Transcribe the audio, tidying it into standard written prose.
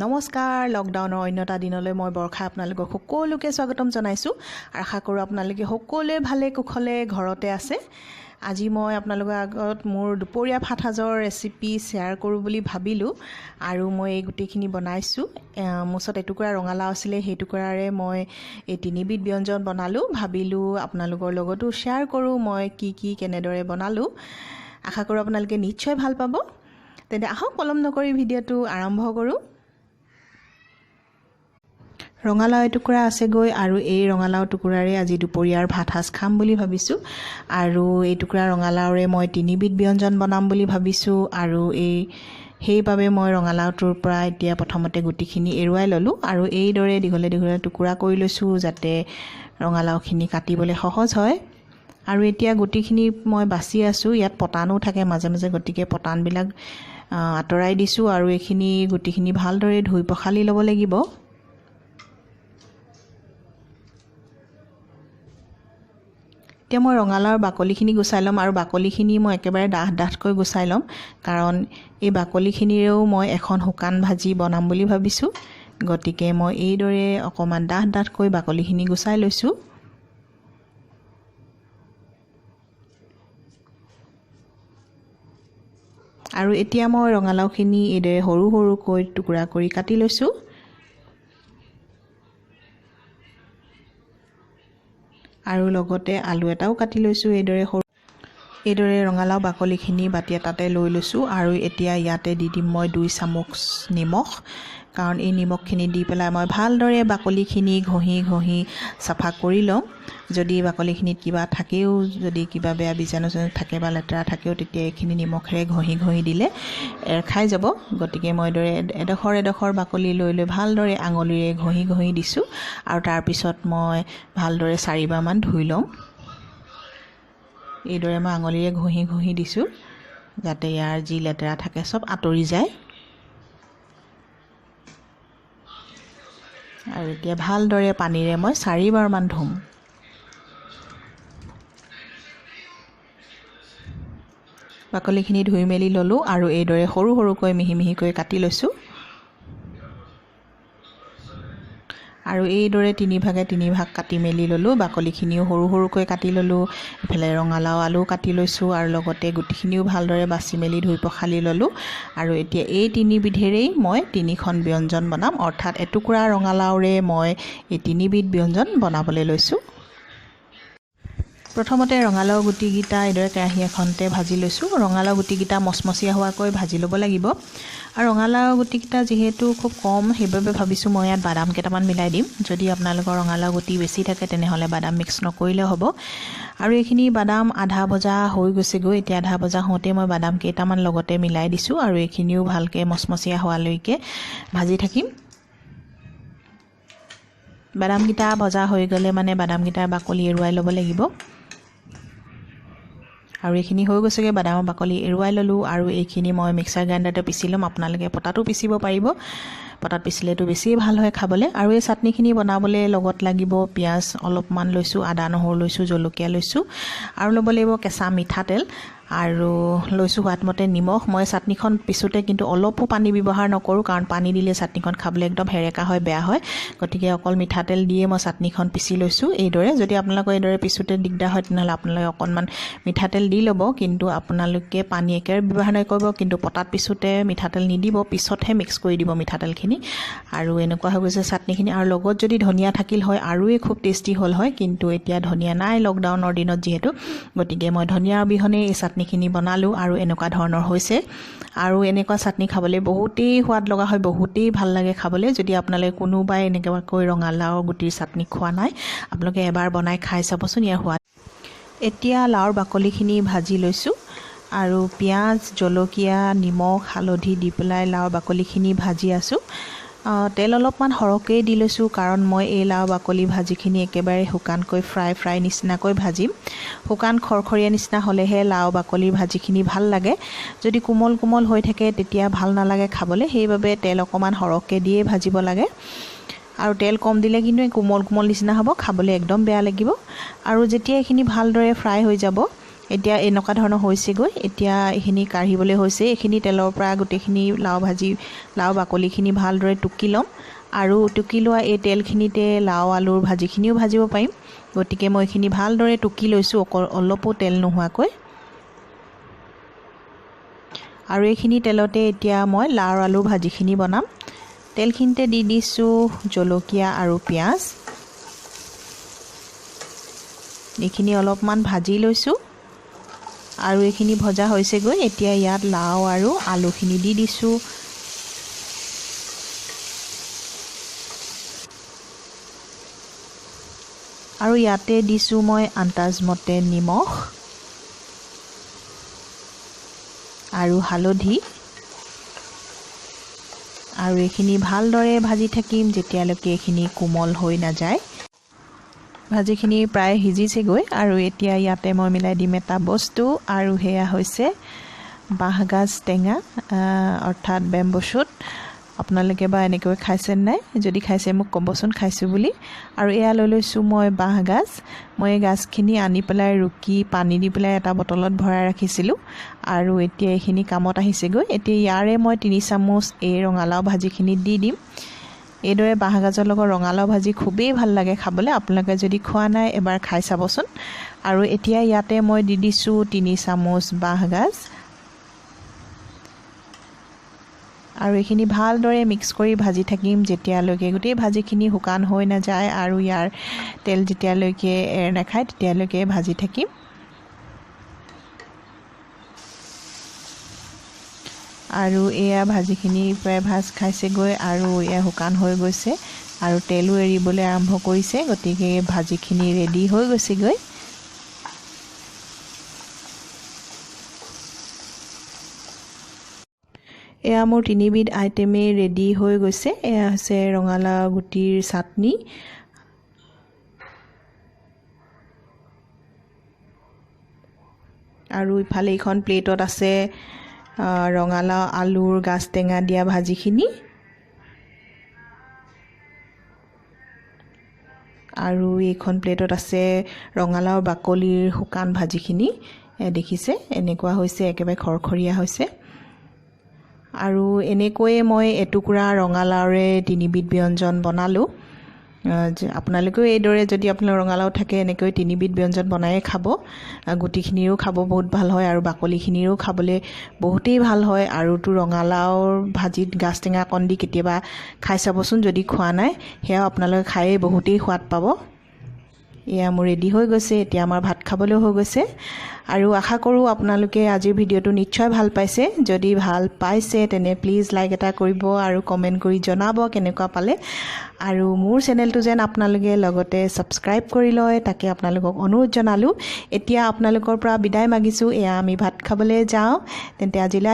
নমস্কাৰ, লকডাউনৰ অন্য এটা দিনলৈ মই বৰ্ষা আপোনালোকক সকলোকে স্বাগতম জনাইছোঁ। আশা কৰোঁ আপোনালোকে সকলোৱে ভালে কুশলে ঘৰতে আছে। আজি মই আপোনালোকৰ আগত মোৰ দুপৰীয়া ভাত সাজৰ ৰেচিপি শ্বেয়াৰ কৰোঁ বুলি ভাবিলোঁ আৰু মই এই গোটেইখিনি বনাইছোঁ। মোৰ ওচৰত এটুকুৰা ৰঙালাও আছিলে, সেই টুকুৰাৰে মই এই তিনিবিধ ব্যঞ্জন বনালোঁ। ভাবিলোঁ আপোনালোকৰ লগতো শ্বেয়াৰ কৰোঁ মই কি কি কেনেদৰে বনালোঁ। আশা কৰোঁ আপোনালোকে নিশ্চয় ভাল পাব। তেন্তে আহক পলম নকৰি ভিডিঅ'টো আৰম্ভ কৰোঁ। ৰঙালাও এটুকুৰা আছেগৈ আৰু এই ৰঙালাও টুকুৰাৰে আজি দুপৰীয়াৰ ভাত সাজ খাম বুলি ভাবিছোঁ। আৰু এই টুকুৰা ৰঙালাওৰে মই তিনিবিধ ব্যঞ্জন বনাম বুলি ভাবিছোঁ। আৰু সেইবাবে মই ৰঙালাওটোৰ পৰা এতিয়া প্ৰথমতে গুটিখিনি এৰুৱাই ল'লোঁ আৰু এইদৰে দীঘলে দীঘলে টুকুৰা কৰি লৈছোঁ যাতে ৰঙালাওখিনি কাটিবলৈ সহজ হয়। আৰু এতিয়া গুটিখিনি মই বাছি আছোঁ। ইয়াত পতানো থাকে মাজে মাজে, গতিকে পতানবিলাক আঁতৰাই দিছোঁ আৰু এইখিনি গুটিখিনি ভালদৰে ধুই পখালি ল'ব লাগিব। এতিয়া মই ৰঙালাওৰ বাকলিখিনি গুচাই ল'ম আৰু বাকলিখিনি মই একেবাৰে ডাঠ ডাঠকৈ গুচাই ল'ম, কাৰণ এই বাকলিখিনিৰেও মই এখন শুকান ভাজি বনাম বুলি ভাবিছোঁ। গতিকে মই এইদৰে অকণমান ডাঠ ডাঠকৈ বাকলিখিনি গুচাই লৈছোঁ। আৰু এতিয়া মই ৰঙালাওখিনি এইদৰে সৰু সৰুকৈ টুকুৰা কৰি কাটি লৈছোঁ। আৰু লগতে আলু এটাও কাটি লৈছোঁ। এইদৰে ৰঙালাও বাকলিখিনি বাতি এটাতে লৈ লৈছোঁ। আৰু এতিয়া ইয়াতে দি দিম মই 2 চামুচ নিমখ, কাৰণ এই নিমখখিনি দি পেলাই মই ভালদৰে বাকলিখিনি ঘঁহি ঘঁহি চাফা কৰি ল'ম। যদি বাকলিখিনিত কিবা থাকেও, যদি কিবা বেয়া বীজাণু চিজাণু থাকে বা লেতেৰা থাকেও, তেতিয়া এইখিনি নিমখেৰে ঘঁহি ঘঁহি দিলে এৰ খাই যাব। গতিকে মই এইদৰে এডোখৰ এডোখৰ বাকলি লৈ লৈ ভালদৰে আঙুলিৰে ঘঁহি ঘঁহি দিছোঁ। আৰু তাৰপিছত মই ভালদৰে চাৰিবাৰমান ধুই ল'ম। এইদৰে মই আঙুলিৰে ঘঁহি ঘঁহি দিছোঁ যাতে ইয়াৰ যি লেতেৰা থাকে চব আঁতৰি যায়। আৰু এতিয়া ভালদৰে পানীৰে মই চাৰিবাৰমান ধুম। বাকলিখিনি ধুই মেলি ল'লোঁ আৰু এইদৰে সৰু সৰুকৈ মিহি মিহিকৈ কাটি লৈছোঁ। আৰু এইদৰে তিনিভাগে তিনিভাগ কাটি মেলি ল'লোঁ। বাকলিখিনিও সৰু সৰুকৈ কাটি ল'লোঁ, ইফালে ৰঙালাও আলু কাটি লৈছোঁ আৰু লগতে গুটিখিনিও ভালদৰে বাছি মেলি ধুই পখালি ল'লোঁ। আৰু এতিয়া এই তিনিবিধেৰেই মই তিনিখন ব্যঞ্জন বনাম, অৰ্থাৎ এটুকুৰা ৰঙালাওৰে মই এই তিনিবিধ ব্যঞ্জন বনাবলৈ লৈছোঁ। প্ৰথমতে ৰঙালাও গুটিকেইটা এইদৰে কেৰাহী এখনতে ভাজি লৈছোঁ। ৰঙালাও গুটিকেইটা মচমচীয়া হোৱাকৈ ভাজি ল'ব লাগিব। আৰু ৰঙালাও গুটিকেইটা যিহেতু খুব কম, সেইবাবে ভাবিছোঁ মই ইয়াত বাদাম কেইটামান মিলাই দিম। যদি আপোনালোকৰ ৰঙালাও গুটি বেছি থাকে তেনেহ'লে বাদাম মিক্স নকৰিলেও হ'ব। আৰু এইখিনি বাদাম আধা ভজা হৈ গৈছেগৈ। এতিয়া আধা ভজা হওঁতে মই বাদাম কেইটামান লগতে মিলাই দিছোঁ আৰু এইখিনিও ভালকৈ মচমচীয়া হোৱালৈকে ভাজি থাকিম। বাদামকেইটা ভজা হৈ গ'লে মানে বাদামকেইটাৰ বাকলি এৰুৱাই ল'ব লাগিব। আৰু এইখিনি হৈ গৈছেগৈ, বাদামৰ বাকলি এৰুৱাই ল'লোঁ। আৰু এইখিনি মই মিক্সাৰ গ্ৰাইণ্ডাৰতে পিচি ল'ম। আপোনালোকে পটাতো পিচিব পাৰিব, পটাত পিচিলেতো বেছিয়ে ভাল হয় খাবলৈ। আৰু এই চাটনিখিনি বনাবলৈ লগত লাগিব পিঁয়াজ অলপমান লৈছোঁ, আদা নহৰু লৈছোঁ, জলকীয়া লৈছোঁ আৰু ল'ব লাগিব কেঁচা মিঠাতেল আৰু লৈছোঁ সোৱাদমতে নিমখ। মই চাটনিখন পিছোঁতে কিন্তু অলপো পানী ব্যৱহাৰ নকৰোঁ, কাৰণ পানী দিলে চাটনিখন খাবলৈ একদম হেৰেকা হয়, বেয়া হয়। গতিকে অকল মিঠাতেল দিয়ে মই চাটনিখন পিচি লৈছোঁ এইদৰে। যদি আপোনালোকৰ এইদৰে পিছোঁতে দিগদাৰ হয় তেনেহ'লে আপোনালোকে অকণমান মিঠাতেল দি ল'ব, কিন্তু আপোনালোকে পানী একেবাৰে ব্যৱহাৰ নকৰিব। কিন্তু পটাত পিছোঁতে মিঠাতেল নিদিব, পিছতহে মিক্স কৰি দিব মিঠাতেলখিনি। আৰু এনেকুৱা হৈ গৈছে চাটনিখিনি। আৰু লগত যদি ধনিয়া থাকিল হয় আৰুৱে খুব টেষ্টি হ'ল হয়, কিন্তু এতিয়া ধনিয়া নাই লকডাউনৰ দিনত যিহেতু, গতিকে মই ধনিয়া অবিহনে এই চাটনিখিনি বনালোঁ আৰু এনেকুৱা ধৰণৰ হৈছে। আৰু এনেকুৱা চাটনি খাবলৈ বহুতেই সোৱাদ লগা হয়, বহুতেই ভাল লাগে খাবলৈ। যদি আপোনালোকে কোনোবাই এনেকুৱাকৈ ৰঙালাও গুটিৰ চাটনি খোৱা নাই, আপোনালোকে এবাৰ বনাই খাই চাবচোন ইয়াৰ সোৱাদ। এতিয়া লাওৰ বাকলিখিনি ভাজি লৈছোঁ আৰু পিঁয়াজ, জলকীয়া, নিমখ, হালধি দি পেলাই লাওৰ বাকলিখিনি ভাজি আছোঁ। তেল অলপমান সৰহকৈয়ে দি লৈছোঁ, কাৰণ মই এই লাও বাকলি ভাজিখিনি একেবাৰে শুকানকৈ ফ্ৰাই ফ্ৰাই নিচিনাকৈ ভাজিম। শুকান খৰখৰীয়া নিচিনা হ'লেহে লাও বাকলিৰ ভাজিখিনি ভাল লাগে। যদি কোমল কোমল হৈ থাকে তেতিয়া ভাল নালাগে খাবলৈ, সেইবাবে তেল অকণমান সৰহকৈ দিয়ে ভাজিব লাগে। আৰু তেল কম দিলে কিন্তু কোমল কোমল নিচিনা হ'ব, খাবলৈ একদম বেয়া লাগিব। আৰু যেতিয়া এইখিনি ভালদৰে ফ্ৰাই হৈ যাব এতিয়া এনেকুৱা ধৰণৰ হৈছেগৈ। এতিয়া এইখিনি কাঢ়িবলৈ হৈছে। এইখিনি তেলৰ পৰা গোটেইখিনি লাও বাকলিখিনি ভালদৰে টুকি ল'ম আৰু টুকি লোৱা এই তেলখিনিতে লাও আলুৰ ভাজিখিনিও ভাজিব পাৰিম। গতিকে মই এইখিনি ভালদৰে টুকি লৈছোঁ, অলপো তেল নোহোৱাকৈ। আৰু এইখিনি তেলতে এতিয়া মই লাও আলুৰ ভাজিখিনি বনাম। তেলখিনিতে দি দিছোঁ জলকীয়া আৰু পিঁয়াজ। এইখিনি অলপমান ভাজি লৈছোঁ আৰু এইখিনি ভজা হৈছেগৈ। এতিয়া ইয়াত লাও আৰু আলুখিনি দি দিছোঁ। আৰু ইয়াতে দিছোঁ মই আন্দাজমতে নিমখ আৰু হালধি। আৰু এইখিনি ভালদৰে ভাজি থাকিম যেতিয়ালৈকে এইখিনি কোমল হৈ নাযায়। ভাজিখিনি প্ৰায় সিজিছেগৈ আৰু এতিয়া ইয়াতে মই মিলাই দিম এটা বস্তু, আৰু সেয়া হৈছে বাঁহগাজ টেঙা, অৰ্থাৎ বেম্বো শ্বুট। আপোনালোকে বা এনেকৈ খাইছে নাই? যদি খাইছে মোক ক'বচোন খাইছোঁ বুলি। আৰু এয়া লৈ লৈছোঁ মই বাঁহগাজ। মই এই গাজখিনি আনি পেলাই ৰুকি পানী দি পেলাই এটা বটলত ভৰাই ৰাখিছিলোঁ আৰু এতিয়া এইখিনি কামত আহিছেগৈ। এতিয়া ইয়াৰে মই 3 চামুচ এই ৰঙালাও ভাজিখিনি দি দিম। এইদৰে বাঁহগাজৰ লগত ৰঙালাও ভাজি খুবেই ভাল লাগে খাবলৈ। আপোনালোকে যদি খোৱা নাই এবাৰ খাই চাবচোন। আৰু এতিয়া ইয়াতে মই দি দিছোঁ 3 চামুচ বাঁহগাজ আৰু এইখিনি ভালদৰে মিক্স কৰি ভাজি থাকিম যেতিয়ালৈকে গোটেই ভাজিখিনি শুকান হৈ নাযায় আৰু ইয়াৰ তেল যেতিয়ালৈকে এৰ নাখায় তেতিয়ালৈকে ভাজি থাকিম। আৰু এয়া ভাজিখিনি প্ৰায় ভাজ খাইছেগৈ আৰু এয়া শুকান হৈ গৈছে আৰু তেলো এৰিবলৈ আৰম্ভ কৰিছে। গতিকে ভাজিখিনি ৰেডি হৈ গৈছেগৈ। এয়া মোৰ তিনিবিধ আইটেমেই ৰেডি হৈ গৈছে। এয়া হৈছে ৰঙালাও গুটিৰ চাটনি, আৰু ইফালে এইখন প্লেটত আছে ৰঙালাও আলুৰ গাজ টেঙা দিয়া ভাজিখিনি, আৰু এইখন প্লেটত আছে ৰঙালাও বাকলিৰ শুকান ভাজিখিনি। দেখিছে এনেকুৱা হৈছে, একেবাৰে খৰখৰীয়া হৈছে। আৰু এনেকৈয়ে মই এটুকুৰা ৰঙালাওৰে তিনিবিধ ব্যঞ্জন বনালোঁ। আপোনালোকেও এইদৰে যদি আপোনাৰ ৰঙালাও থাকে এনেকৈ তিনিবিধ ব্যঞ্জন বনায়ে খাব। গুটিখিনিৰো খাব বহুত ভাল হয় আৰু বাকলিখিনিৰো খাবলৈ বহুতেই ভাল হয়। আৰুতো ৰঙালাওৰ ভাজিত গাজ টেঙা অকণ দি কেতিয়াবা খাই চাবচোন যদি খোৱা নাই, সেয়াও আপোনালোকে খায়েই বহুতেই সোৱাদ পাব। এয়া মোৰ ৰেডি হৈ গৈছে। এতিয়া আমাৰ ভাত খাবলৈও হৈ গৈছে। আৰু আশা কৰোঁ আপোনালোকে আজিৰ ভিডিঅ'টো নিশ্চয় ভাল পাইছে। যদি ভাল পাইছে তেনে প্লিজ লাইক এটা কৰিব আৰু কমেণ্ট কৰি জনাব কেনেকুৱা পালে। আৰু মোৰ চেনেলটো যেন আপোনালোকে লগতে ছাবস্ক্ৰাইব কৰি লয় তাকে আপোনালোকক অনুৰোধ জনালোঁ। এতিয়া আপোনালোকৰ পৰা বিদায় মাগিছোঁ। এয়া আমি ভাত খাবলৈ যাওঁ। তেন্তে আজিলৈ